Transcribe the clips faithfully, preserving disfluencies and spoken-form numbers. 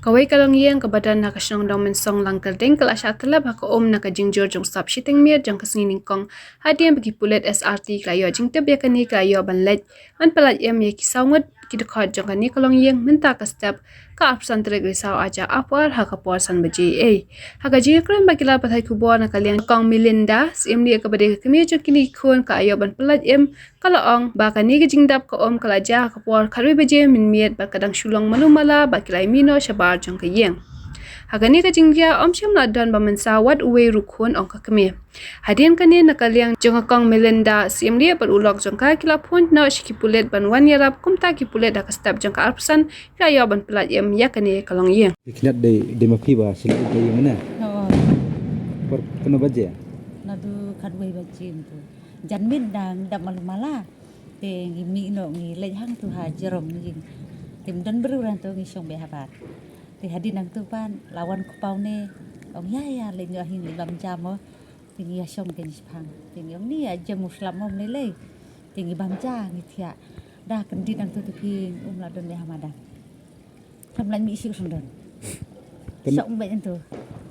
Kawei ka longïing kaba don ha ka shnong Dongmynsong Langkyrding ka la shah tyllep ha ka um na ka jingjur jong u sap shiteng miet jong ka sngi nyngkong hadien ba ki pulit S R T ki la ïoh jingtip ïa kane, ki la ïoh ban leit ban pyllait im ïa ki saw ngut ki dkhot jong kane ka longïing mynta ka step ka arphew san tarik Risaw arhajar arphew ar ha ka por san baje eiei. Ha ka jingïakren bad ki lad pathai khubor na ka liang, Kong Melinda, siem lieh kaba dei ka kmie jong kine ki khun, ka la ïoh ban pyllait im, ka la ong ba kane ka jingdap ka um ka la jia ha ka por khatwei baje mynmiet bad ka dang shu long malu mala bad ki la ïa mih noh shabar jong ka ïing. Ha kane ka jingjia ym shym la don ba mynsaw wat uwei ruh khun, ong ka kmie. Hadien kane, na ka liang jong ka Kong Melinda, siem lieh bad u lok jong ka ki la phone noh sha ki pulit ban wan ïarap, kumta ki pulit ha ka step jong ka arphew san ki la ïoh ban pyllait im ïa kane ka longïing. Ki kynjat dei, dei ma phi ba sylloh ka ïing ne? Oo. Por katno baje? Naduh khatwei baje hangto. Janmiet dang dap malu mala. Te ngi mih noh ngi leit hangto ha jrong ïing. Te ym don briew hangto, ngi shong beit habar. Te hadien nangto pat la wan kpa une, ong ïa ïa leit noh ha ïing leit bam ja mo. Te ngi ïa shong kein shaphang. Te ngi ong ne ïa jem u slap mo, ym lei lei. Te ngi bam ja ngi thiah. Da kyndit nangto te phi, um la don beit ha madan. Khlem lait mih shuh shen don. Kan- Shong beit hangto.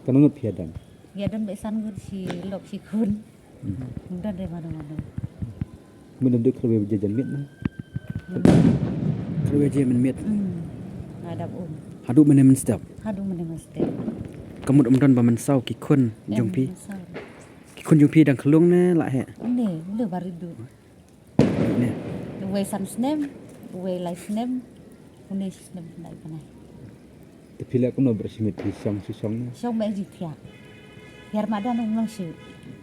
Katno ngut phi ïa don? Ïa don beit san ngut, shi lok shi khun. Hmm. Ym don re mano mano. Mynta dei khatwei baje janmiet ne? Hmm. Khatwei baje mynmiet. Hmm. Nga dap um. Haduh mynne mynstep? Haduh mynne mynstep. Ka mut ym don ba mynsaw ki khun jong phi? Em, mynsaw. Ki khun jong phi dang khyllung ne la heh? Ne, le barit duh. Ne. Uwei san snem, uwei lai snem, une shi snem khyndai kane. Te phi leh kumno ba shu miet, phi shong shu shong ne? Shong beit jingthiah. Hiar madan ym long shuh.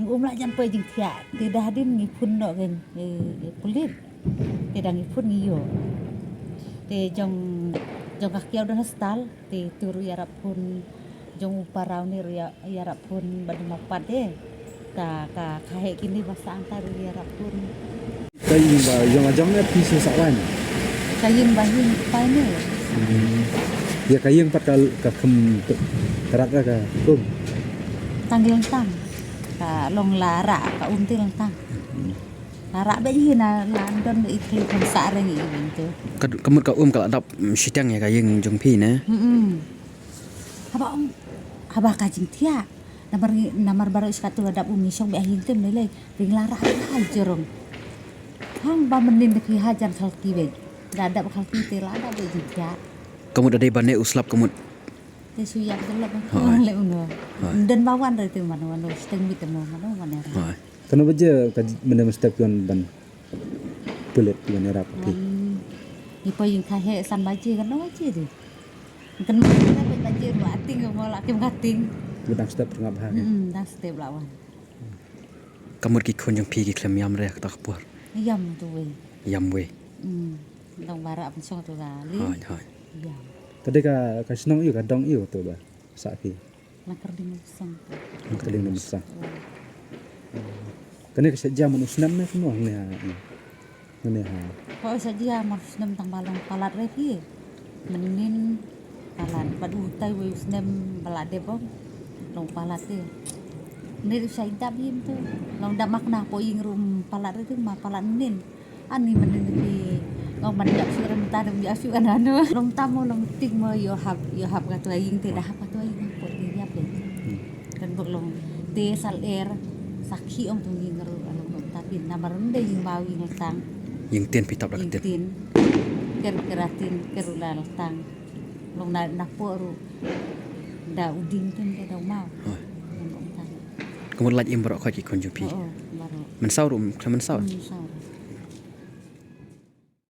Ngi um lah jan poi jingthiah. Te da hadien ngi phone noh kein, eh, eh, pulit. Te da ngi phone ngi ïoh. Te jong, jong ka kiaw don hostel. Te tu ruh ïarap phone jong u para une ruh ïa, ïarap phone ba dei ma u pat de. Ka, ka, ka heh kine ba sah hangta ruh ïarap phone. Ka ïing ba ïong ajong ne phi shu sah wan? Ka ïing ba ïing pa ne. Hmm. Ïa ka ïing pat ka, ka khlem rat ra ka um? Tang ki lyntang. Ka long la rah ka um te lyntang. Hmm. La rah beit hi na la don i kli pynsak reng i ïing tu. Ka, ka mut ka um ka la dap, mm, shiteng ïa ka ïing jong phi ne? Hmm. Haba ong, haba ka jingthiah. Namar ngi, namar baroh shi katto la dap um ngi shong beit ha ïing te ym lei lei. Te ngi la rah ha jrong. Hang ba mynnin te phi hajan khalti beit. La dap khalti te la dap beit jingthiah. Ka mut da dei ba ne u slap ka mut. Te shu ïap jyllop. Hooid. Leh uno. Hooid. Ym don ba wan re te mano mano, shiteng miet te mo mano mano. Hooid. Katno baje ka mynne mynstep ki wan ban pulit ki wan ïarap phi? Wan, ngi poi ïing thah heh san baje, katno baje de. Kan mynta peit baje ruh, ating ka mo la kim ka ting. Dang step tengah bha. Hmm, dang step la wan. Ka mut ki khun jong phi ki khlem ïam re ha kata ka por? Ïam tu wei. Ïam wei. Hmm. Dang baroh pynshong tu la li. Hooid, hooid. Ïam. Ka dei ka, ka shnong aiu, ka dong aiu tu ba sah phi? Langkyrding Dongmynsong. Langkyrding Dongmynsong. Kane ka shah jia man u snem ne kumno hangne ha? Hangne ha. Ko shah jia man u snem tang ba long palat re phi. Mynnin palat, bad utai wei u snem ba la dep ong long palat te. Mynnin u shah dap ïing tu. Long dap ma kane hapoh ïing ruh palat re tu, ma palat mynnin. Ani mynnin te phi ong ban ïap shuh re mynta, dang ïap shuh ano ano. Long tam mo long ting mo, ïoh hap, ïoh hap kato ïing te, da hap kato ïing hapoh te ïap te. Hmm. Kan bok long te sa lyer sakhi ong tu ïing ruh long long ta phin namar ym dei ïing baw ïing ltang. Ïing tin phi tap da ka tin. Ïing tin. Ker ker a tin ker u la ltang. Long na, na poh ruh da u ding tin da u maw. Hooid. Long long ta. Ka mut lait im baroh khoit ki khun jong phi? Oo, baroh. Mynsaw ruh, khlem mynsaw? Hmm, mynsaw.